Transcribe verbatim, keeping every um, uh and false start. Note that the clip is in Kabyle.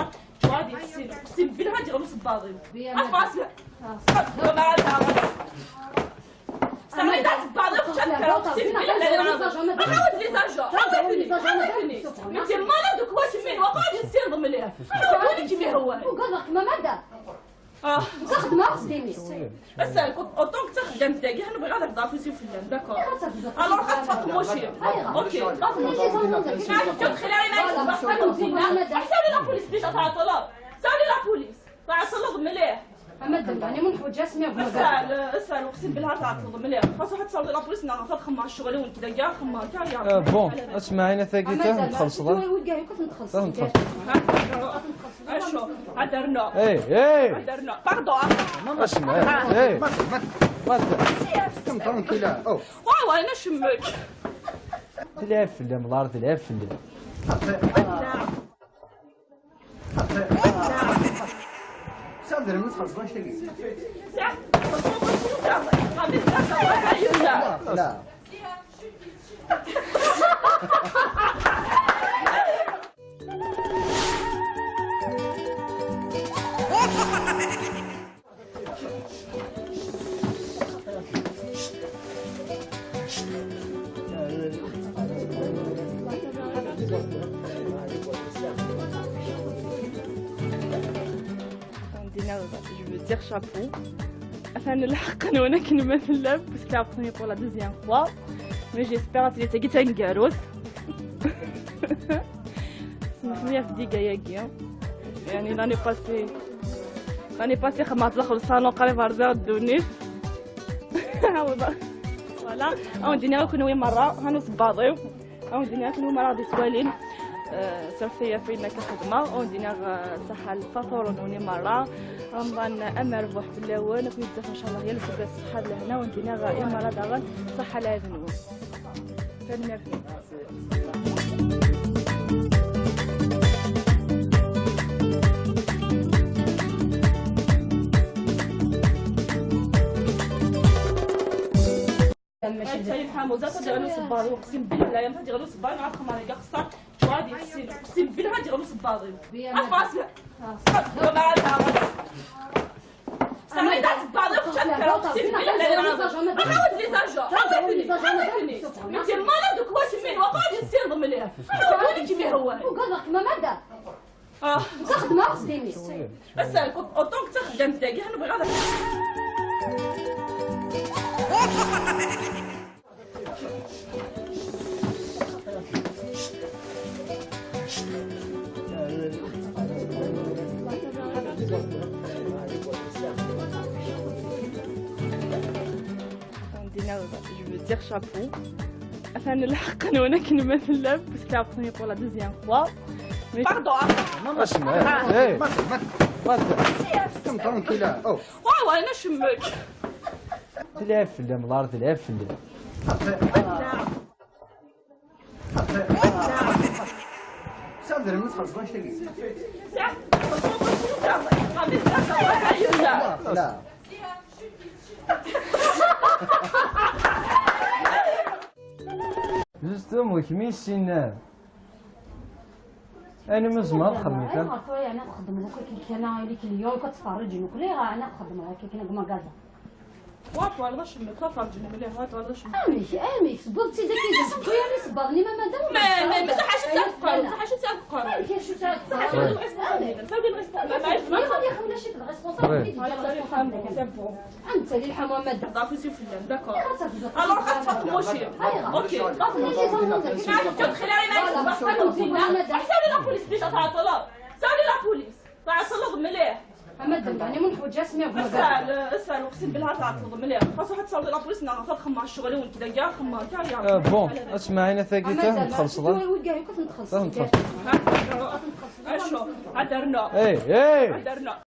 خسرت. شو غادي يصير؟ اقسم بالله غادي يغلو صباغي. عفاس. صباغي. صباغي. صباغي. صباغي. عاود لي زاجور. عاود لي. عاود لي. انت مالك دوك واش فين؟ وقاعد يصير ضمليه. عاود لي كيما هو. وقال لك ما ماذا؟ اه. تخدم خدمي. بس كنت اوطون كنت خدام تاعي، انا بغيت هذاك ضافي سي فلان، داكور. الوغ خاص تفهموا شي. اوكي، تفهموا شي. كنت خليها لي نايس، بس كانوا مزيان. حتى لي لابوليس ديجا تعطلوا. سالي لابوليس. تعطلوا مليح. اما دابا انا من حوجه سمير بن اسال، اسال، اقسم بالله تعطلوا مليح. خاص واحد تصاوب لابوليس، انا غنخمم الشغل وانت كاع خمم كاع يا آه، بون، اسمع، انا ثاقيته نخلص. وي، وي، كاع كنت نخلص. نخلص. اشو؟ هدرنا. ايه، ايه. هدرنا. باردون. اسمع، ايه. ما تبدا. كم ترونكيلا. او. واو، انا شمك. تلعب في اللام، الارض تلعب في اللام. صافي، ما تخلص، واش تبي؟ لا، لا. عندنا، je veux dire chapeau. اثنا الحق انا وانا كنمثل، parce que la première pour la deuxième fois. Mais j'espère que c'est qui تنقاروت. سمحوا لي في الدقيقة ياكي. يعني l'année passée، l'année passée خدمت الاخر الصالون قريب أربعة دونيت. Voilà. او دينا كنوي مرة هانو صباطيو. او دينا كنوي مرة غادي سوالين. آه، صافي فينا كخدمة. او دينا صحة الفطور ونوني مرة. رمضان امر بوح بلاون كنت ان شاء الله يلفق الصحة لهنا، وندينا غا مرة داغن صحة لهذا النوم. فالمرحبا. ماشي انت يا حمو، زعما غادي يغلو صباري، اقسم بالله لا، غادي يغلو صباري، مع الخمار يا خسر، غادي يحسن، اقسم بالله غادي يغلو صباري. عفاس. صباري. صافي، دات بعض الفترة، اقسم بالله لا، لا، لا. عاود لي زاجور، عاود لي. انت مالك دوك واش فين؟ وقاعد يصير ضمليه. عاود لي كيما هو. وقال لك ما ماذا؟ اه. تخدم خدمي. بس كنت اوطون كنت خدام تاعي، انا بغيت هذاك. عندنا، je veux dire chapeau. اثنا الحق انا وانا كنمثل، parce que la première pour la deuxième fois. Mais pardon. اسمع، ايه. ما تبدا. كم ترونكيلا. او. واو، انا شمك. تلعب في اللام، الارض تلعب في اللام. صافي، ما تخلص، واش تبي؟ لا، لا. Justement, كمي السنان. انا من زمان خدمت. انا نخدم لك كي انا ليك اليوم كتفرج نقول لي راه انا نخدم هكا كنا في مكازا. وات والله شمك، لا فرجني مليح، وات والله شمك. اميك، اميك، صبرتي داك يجي، صبري، يعني صبرني، ما مادام ما، ما، ما صحاش تاع الفقر، ما صحاش تاع الفقر. كاين شي تاع الفقر. صحاش تاع الفقر. فين الريسبونسابل؟ ما عرفت ما. يا خمنا شي في الريسبونسابل، كي تجي الريسبونسابل. انت اللي الحمام ماده. ضافي سي فلان، داكور. الوغ خاص تفهموا شي. اوكي، تفهموا شي. عرفت تدخل علينا، عرفت تدخل علينا. سالي لابوليس ديجا تعطلوا. سالي لابوليس. تعطلوا مليح. اما دابا انا من حوجه سمير بن اسال، اسال، اقسم بالله تعطلوا مليح. خاص واحد تصاوب لابوليس، انا غنخمم الشغل وانت كاع خمم كاع يا. آه، بون، اسمعي، انا ثاقيته نخلص. وي، وي، كاع كنت نخلص. نخلص. Acu? Ad rnuɣ. Hey, hey! Ad rnuɣ.